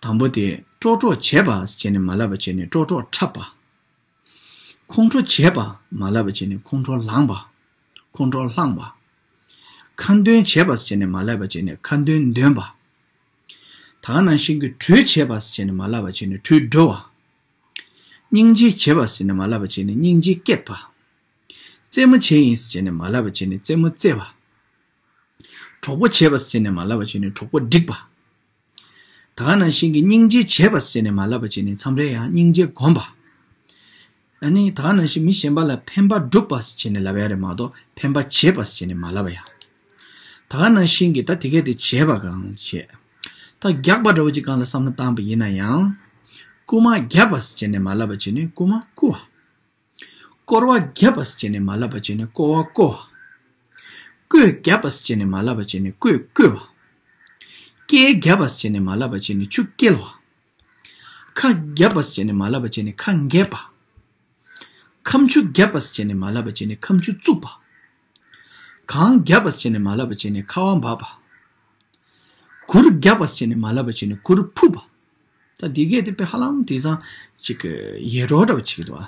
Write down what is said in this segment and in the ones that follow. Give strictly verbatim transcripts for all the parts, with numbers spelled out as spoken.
དང་པོ་དེ་ཀྲོག་ཀྲོག་བྱས་པ་ཟེར་ནས་མ་ལབ་པ་བྱས་ནས་ཀྲོག་ཀྲོག་འཁྲབ་པ། ཁོང་ཁྲོ་བྱས་པ་མ་ལབ་པ་བྱས་ནས་ཁོང་ཁྲོ་ལངས་པ། ཁོང་ཁྲོ་བསླངས་པ། ཁ་འདོན་བྱས་པ་ཟེར་ནས་མ་ལབ་པ་བྱས་ནས་ཁ་འདོན་འདོན་པ། ད་ག་ནང་བཞིན་གྱི་གྲོས་བྱས་པ་ཟེར་ནས་མ་ལབ་པ་བྱས་ནས་གྲོས་འགྲོ་བ། སྙིང་རྗེ་བྱས་པ་ཟེར་ནས་མ་ལབ་པ་བྱས་ནས་སྙིང་རྗེ་བསྐྱེད་པ། རྩེད་མོ་བྱས་ཡིན་ཟེར་ནས་མ་ལབ་པ་བྱས་ནས་རྩེད་མོ་རྩེ་བ། གྲོགས་པོ་བྱས་པ་ཟེར་ནས་མ་ལབ་པ་བྱས་ནས་གྲོགས་པོ་བསྒྲིགས་པ། ད་ག་ནང་བཞིན་གྱི་སྙིང་རྗེ་བྱས་པ་ཟེར་ནས་མ་ལབ་པ་བྱས་ནས་མཚམས་རེ་ཡང་སྙིང་རྗེ་སྒོམ་པ། ཨ་ནི་ད་ག་ནང་བཞིན་མི་གཞན་པ་ལ་ཕན་པ་བསྒྲུབས་པ་ཟེར་ནས་ལབ་ཡ་རེད་མ་གཏོགས་ཕན་པ་བྱས་པ་ཟེར་ནས་མ་ལབ་པ་ཡ། ད་ག་ནང་བཞིན་གྱི་ད་དེ་གས་དེ་བྱས་པ་གང་བྱས། ད་རྒྱག་པ་འདྲ་བོ་ཅིག་སྒང་ལ་བསམ་བློ་བཏང་པ་ཡིན་ན་ཡང་། རྐུ་མ་བརྒྱབ་པ་ཟེར་ནས་མ་ལབ་པ་བྱས་ནས་རྐུ་མ་རྐུ་བ། སྐོར་བ་བརྒྱབ་པ་ཟེར་ནས་མ་ལབ་པ་བྱས་ནས་སྐོར་བ་བསྐོར་བ། བརྐོས་བརྒྱབ་པ་ཟེར་ནས་མ་ལབ་པ་བྱས་ནས་བརྐོས་བརྐོས་པ། བསྐྱལ་བརྒྱབ་པ་ཟེར་ནས་མ་ལབ་པ་བྱས་ནས་ཆུ་བསྐྱལ་བ། ཁ་བརྒྱབ་པ་ཟེར་ནས་མ་ལབ་པ་བྱས་ནས་ཁ་འགེབས་པ། ཁ་མཆུ་བརྒྱབ་པ་ཟེར་ནས་མ་ལབ་པ་བྱས་ནས་ཁ་མཆུ་བཙུགས་པ། གང་བརྒྱབ་པ་ཟེར་ནས་མ་ལབ་པ་བྱས་ནས་ཁ་བ་འབབ་པ། གུར་བརྒྱབ་པ་ཟེར་ནས་མ་ལབ་པ་བྱས་ནས་གུར་ཕུབ་པ། ད་འདི་གས་དེ་དཔེ་ཧ་ལམ་དེང་སང་ཅིག་གི་ཡེ་རོ་འདྲ་བ་ཅིག་འདུག་ཨ།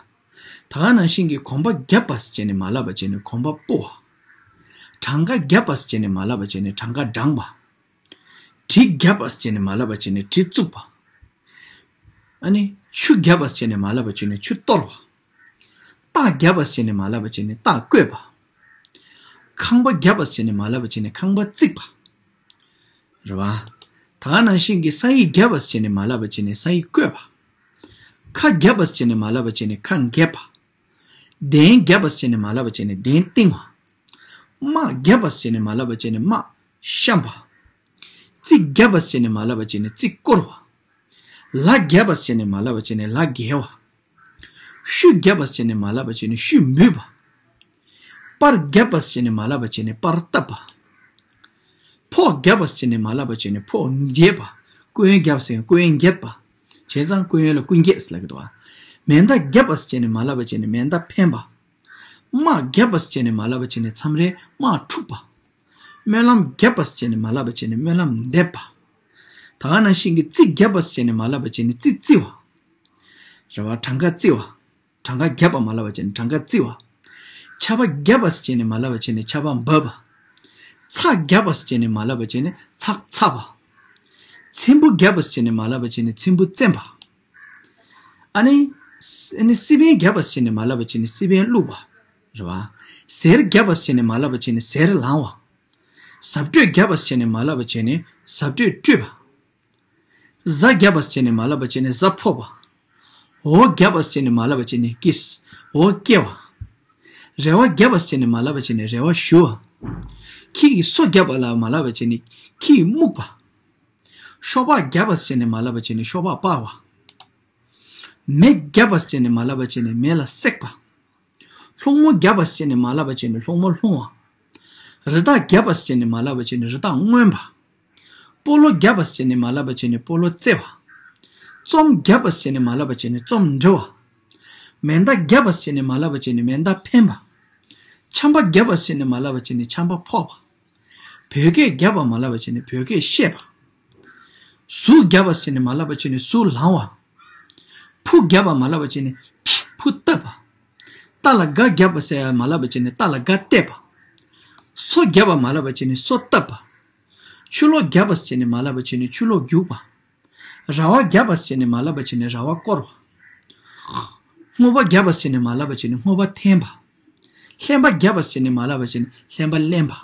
ད་ག་ནང་བཞིན་གྱི་གོམ་པ་བརྒྱབ་པ་ཟེར་ནས་མ་ལབ་པ་བྱས་ནས་གོམ་པ་སྤོ་བ། གྲངས་ཀ་བརྒྱབ་པ་ཟེར་ནས་མ་ལབ་པ་བྱས་ནས་གྲངས་ཀ་བགྲངས་པ། གྲི་བརྒྱབ་པ་ཟེར་ནས་མ་ལབ་པ་བྱས་ནས་གྲི་བཙུགས་པ། ཨ་ནི་ཆུ་བརྒྱབ་པ་ཟེར་ནས་མ་ལབ་པ་བྱས་ནས་ཆུ་གཏོར་བ། རྟ་བརྒྱབ་པ་ཟེར་ནས་མ་ལབ་པ་བྱས་ནས་རྟ་བརྐོས་པ། ཁང་པ་བརྒྱབ་པ་ཟེར་ནས་མ་ལབ་པ་བྱས་ནས་ཁང་པ་བརྩིགས་པ། རེད་བ། ད་ག་ནང་བཞིན་གྱི་ས་ཡིག་བརྒྱབ་པ་ཟེར་ནས་མ་ལབ་པ་བྱས་ནས་ས་ཡིག་བརྐོས་པ། ཁ་བརྒྱབ་པ་ཟེར་ནས་མ་ལབ་པ་བྱས་ནས་ཁ་འགེབས་པ། གདན་བརྒྱབ་པ་ཟེར་ནས་མ་ལབ་པ་བྱས་ནས་གདན་བཏིང་བ། དམག་བརྒྱབ་པ་ཟེར་ནས་མ་ལབ་པ་བྱས་ནས་དམག་བཤམས་པ། རྩིས་བརྒྱབ་པ་ཟེར་ནས་མ་ལབ་པ་བྱས་ནས་རྩིས་བསྐོར་བ། ལ་བརྒྱབ་པ་ཟེར་ནས་མ་ལབ་པ་བྱས་ནས་ལ་བརྒལ་བ། ཤུ་བརྒྱབ་པ་ཟེར་ནས་མ་ལབ་པ་བྱས་ནས་ཤུ་འབུད་པ། པར་བརྒྱབ་པ་ཟེར་ནས་མ་ལབ་པ་བྱས་ནས་པར་བཏབ་པ། ཕོགས་བརྒྱབ་པ་ཟེར་ནས་མ་ལབ་པ་བྱས་ནས་ཕོགས་འགྱེད་པ། སྐུ་ཡོན་བརྒྱབ་ཟེར་ནས་སྐུ་ཡོན་འགྱེད་པ། བྱས་ཙང་སྐུ་ཡོན་ལ་སྐུ་འགྱེད་ཟེར་ལབ་ཀྱི་འདུག་བ། མེ་མདའ་བརྒྱབ་པ་ཟེར་ནས་མ་ལབ་པ་བྱས་ནས་མེ་མདའ་འཕེན་པ། དམག་བརྒྱབ་པ་ཟེར་ནས་མ་ལབ་པ་བྱས་ནས་མཚམས་རེ་དམག་འཁྲུག་པ། སྨོན་ལམ་བརྒྱབ་པ་ཟེར་ནས་མ་ལབ་པ་བྱས་ནས་སྨོན་ལམ་འདེབས་པ། ད་ག་ནང་བཞིན་གྱི་རྩིས་བརྒྱབ་པ་ཟེར་ནས་མ་ལབ་པ་བྱས་ནས་རྩིས་རྩི་བ། རེད་བ། གྲངས་ཀ་རྩི་བ། གྲངས་ཀ་བརྒྱབ་པ་མ་ལབ་པ་བྱས་ནས་གྲངས་ཀ་རྩི་བ། ཆར་པ་བརྒྱབ་པ་ཟེར་ནས་མ་ལབ་པ་བྱས་ནས་ཆར་པ་འབབ་པ། ཚགས་བརྒྱབ་པ་ཟེར་ནས་མ་ལབ་པ་བྱས་ནས་ཚགས་འཚག་པ། ཚེམ་བུ་བརྒྱབ་པ་ཟེར་ནས་མ་ལབ་པ་བྱས་ནས་ཚེམ་བུ་བཙེམ་པ། ཨ་ནི། ཨ་ནི་སི་པན་བརྒྱབ་པ་ཟེར་ནས་མ་ལབ་པ་བྱས་ནས་སི་པན་བླུགས་པ། རེད་བ། ཟེར་བརྒྱབ་པ་ཟེར་ནས་མ་ལབ་པ་བྱས་ནས་ཟེར་ལངས་པ། ཟབ་སྤྲོས་བརྒྱབ་པ་ཟེར་ནས་མ་ལབ་པ་བྱས་ནས་ཟབ་སྤྲོས་སྤྲོས་པ། གཟའ་བརྒྱབ་པ་ཟེར་ནས་མ་ལབ་པ་བྱས་ནས་གཟའ་ཕོག་པ། འོ་བརྒྱབ་པ་ཟེར་ནས་མ་ལབ་པ་བྱས་ནས་ཀིས། འོ་སྐྱེ་བ། རེ་བ་བརྒྱབ་པ་ཟེར་ནས་མ་ལབ་པ་བྱས་ནས་རེ་བ་ཞུ་བ། ཁྱི་ཡིས་སོ་བརྒྱབ་པ་ལ་མ་ལབ་པ་བྱས་ནས་ཁྱི་ཡིས་རྨུགས་པ། ཤོག་སྦག་བརྒྱབ་པ་ཟེར་ནས་མ་ལབ་པ་བྱས་ནས་ཤོག་སྦག་སྤར་བ། མེ་བརྒྱབ་པ་ཟེར་ནས་མ་ལབ་པ་བྱས་ནས་མེ་ལ་བསྲེགས་པ། སློང་མོ་བརྒྱབ་པ་ཟེར་ནས་མ་ལབ་པ་བྱས་ནས་སློང་མོ་སློང་བ། རི་དྭགས་བརྒྱབ་པ་ཟེར་ནས་མ་ལབ་པ་བྱས་ནས་རི་དྭགས་རྔོན་པ། སྤོ་ལོ་བརྒྱབ་པ་ཟེར་ནས་མ་ལབ་པ་བྱས་ནས་སྤོ་ལོ་རྩེ་བ། རྩོམ་བརྒྱབ་པ་ཟེར་ནས་མ་ལབ་པ་བྱས་ནས་རྩོམ་འབྲི་བ། མེ་མདའ་བརྒྱབ་པ་ཟེར་ནས་མ་ལབ་པ་བྱས་ནས་མེ་མདའ་འཕེན་པ། ཆམ་པ་བརྒྱབ་པ་ཟེར་ནས་མ་ལབ་པ་བྱས་ནས་ཆམ་པ་ཕོག་པ། བོད་སྐད་བརྒྱབ་པ་མ་ལབ་པ་བྱས་ནས་བོད་སྐད་བཤད་པ། ཟུག་བརྒྱབ་པ་ཟེར་ནས་མ་ལབ་པ་བྱས་ནས་ཟུག་ལངས་པ། ཕུ་བརྒྱབ་པ་མ་ལབ་པ་བྱས་ནས་ཕུ་བཏབ་པ། རྟ་ལ་སྒ་བརྒྱབ་པ་ཟེར་ཡ་མ་ལབ་པ་བྱས་ནས་རྟ་ལ་སྒ་གཏད་པ། སོ་བརྒྱབ་པ་མ་ལབ་པ་བྱས་ནས་སོ་བཏབ་པ། ཆུ་ལོག་བརྒྱབ་པ་ཟེར་ནས་མ་ལབ་པ་བྱས་ནས་ཆུ་ལོག་རྒྱུག་པ། ར་བ་བརྒྱབ་པ་ཟེར་ནས་མ་ལབ་པ་བྱས་ནས་ར་བ་བསྐོར་བ། རྔོ་བ་བརྒྱབ་པ་ཟེར་ནས་མ་ལབ་པ་བྱས་ནས་རྔོ་བ་འཐེན་པ། ལྷན་པ་བརྒྱབ་པ་ཟེར་ནས་མ་ལབ་པ་བྱས་ནས་ལྷན་པ་གླན་པ།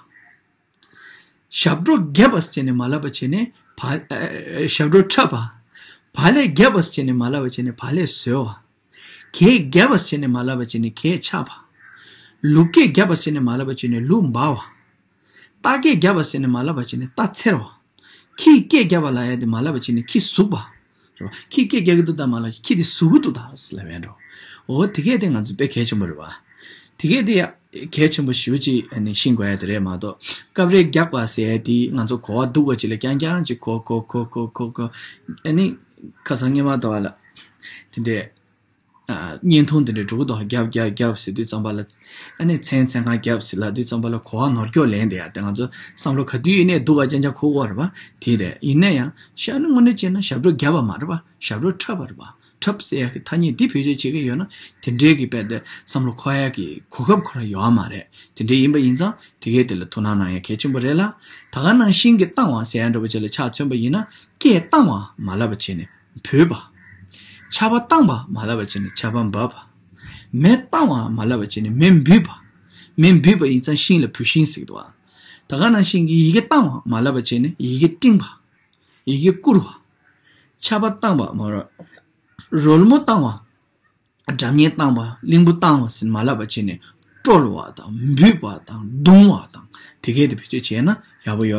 ཞབས་བྲོ་བརྒྱབ་པ་ཟེར་ནས་མ་ལབ་པ་བྱས་ནས་བ། ཨ། ཞབས་བྲོ་འཁྲབ་པ། བག་ལེབ་བརྒྱབ་པ་ཟེར་ནས་མ་ལབ་པ་བྱས་ནས་བག་ལེབ་བཟོ་བ། གད་བརྒྱབ་པ་ཟེར་ནས་མ་ལབ་པ་བྱས་ནས་གད་ཆག་པ། ལུག་སྐད་བརྒྱབ་པ་ཟེར་ནས་མ་ལབ་པ་བྱས་ནས་ལུག་འབར་བ། རྟ་སྐད་བརྒྱབ་པ་ཟེར་ནས་མ་ལབ་པ་བྱས་ནས་རྟ་འཚེར་བ། ཁྱི་སྐད་བརྒྱབ་པ་ལབ་ཡ་དེ་མ་ལབ་པ་བྱས་ནས་ཁྱི་ཟུག་པ། རེད་བ། ཁྱི་སྐད་རྒྱག་གི་འདུག་ད་མ་ལབ། ཁྱི་དེ་ཟུག་གི་འདུག་ད་ཟེར་ལབ་ཡ་འགྲོ། འོ་དེ་གས་དེ་ང་ཚོ་དཔེ་གལ་ཆེན་པོ་རེད་བ། དེ་གས་དེ་ཡ་གལ་ཆེན་པོ་ཞེ་པོ་ཅིག་ཨ་ནི་ཤེས་དགོས་ཡ་དེ་རེད་མ་གཏོགས། སྐབས་རེ་རྒྱག་པ་ཟེར་ཡ་དེ་ང་ཚོ་གོ་བ་སྡུག་པ་ཅིག་ལ་རྐྱང་རྐྱང་ཅིག་གོ་གོ་གོ་གོ་གོ། ཨ་ནི་ཁ་སང་སྔོན་མ་དུ་བ་ལ་དེ་འདྲས། ཨ། བརྙན་ཐུང་དེ་འདྲ་འགྲོ་གི་འདུག་རྒྱབ་རྒྱབ་རྒྱབ་ཟེར་དུས་ཙམ་པ་ལ། ཨ་ནི་མཚན་མཚན་གང་རྒྱབ་ཟེར་ལབ་དུས་ཙམ་པ་ལ་གོ་བ་ནོར་སྐྱོ་ལེན་དེ་ཡ་དེ་ང་ཚོ་བསམ་བློ་ག་དུས་ཡིན་ནའི་སྡུག་ག་རྐྱང་རྐྱང་འཁོར་གི་ཡོད་རེད་པ། དེ་རེད། ཡིན་ན་ཡང་ཤ་ནི་དངོས་གནས་བྱས་ན་ཞབས་བྲོ་རྒྱབ་པ་མ་རེད་པ། ཞབས་བྲོ་འཁྲབ་པ་རེད་པ། འཁྲབ་ཟེར་ཡ་གི་ཐ་སྙད་འདི་བེད་སྤྱོད་བྱེད་ཀྱི་ཡོད་ན་དེ་འདྲའི་གི་དཔེ་དེ་བསམ་བློ་འཁོར་ཡ་གི་གོ་སྐབས་ཁོ་རང་ཡོད་མ་རེད། དེ་འདྲའི་ཡིན་པ་ཡིན་ཙང་དེ་གའི་དེ་ལ་ཐུགས་སྣང་གནང་ཡ་གལ་ཆེན་པོ་རེད་ལ། ད་ག་ནང་བཞིན་གྱི་བཏང་བ་ཟེར་ཡ་འདྲ་པོ་ཅིག་ལ་ཆ་མཚོན་པ་ཡིན་ན། སྐད་བཏང་བ་མ་ལབ་པ་བྱས་ནས་བོས་པ། ཆར་པ་བཏང་བ་མ་ལབ་པ་བྱས་ནས་ཆར་པ་འབབ་པ། མེ་བཏང་བ་མ་ལབ་པ་བྱས་ནས་མེ་འབུད་པ། མེ་འབུད་པ་ཡིན་ཙང་ཤིང་ལ་བུད་ཤིང་ཟེར་གྱི་འདུག་པ། ད་ག་ནང་བཞིན་གྱི་ཡི་གེ་བཏང་བ་མ་ལབ་པ་བྱས་ནས་ཡི་གེ་སྤྲིང་བ། ཡི་གེ་བསྐུར་བ། ཆར་པ་བཏང་བ་མ་རེད། རོལ་མོ་བཏང་བ། སྒྲ་སྙན་བཏང་བ། གླིང་བུ་བཏང་བ་ཟེར་མ་ལབ་པ་བྱས་ནས་དཀྲོལ་བ་དང་འབུད་པ་དང་བརྡུང་བ་དང་དེ་གས་དེ་བེད་སྤྱོད་བྱས་ན་ཡག་པོ་ཡོད།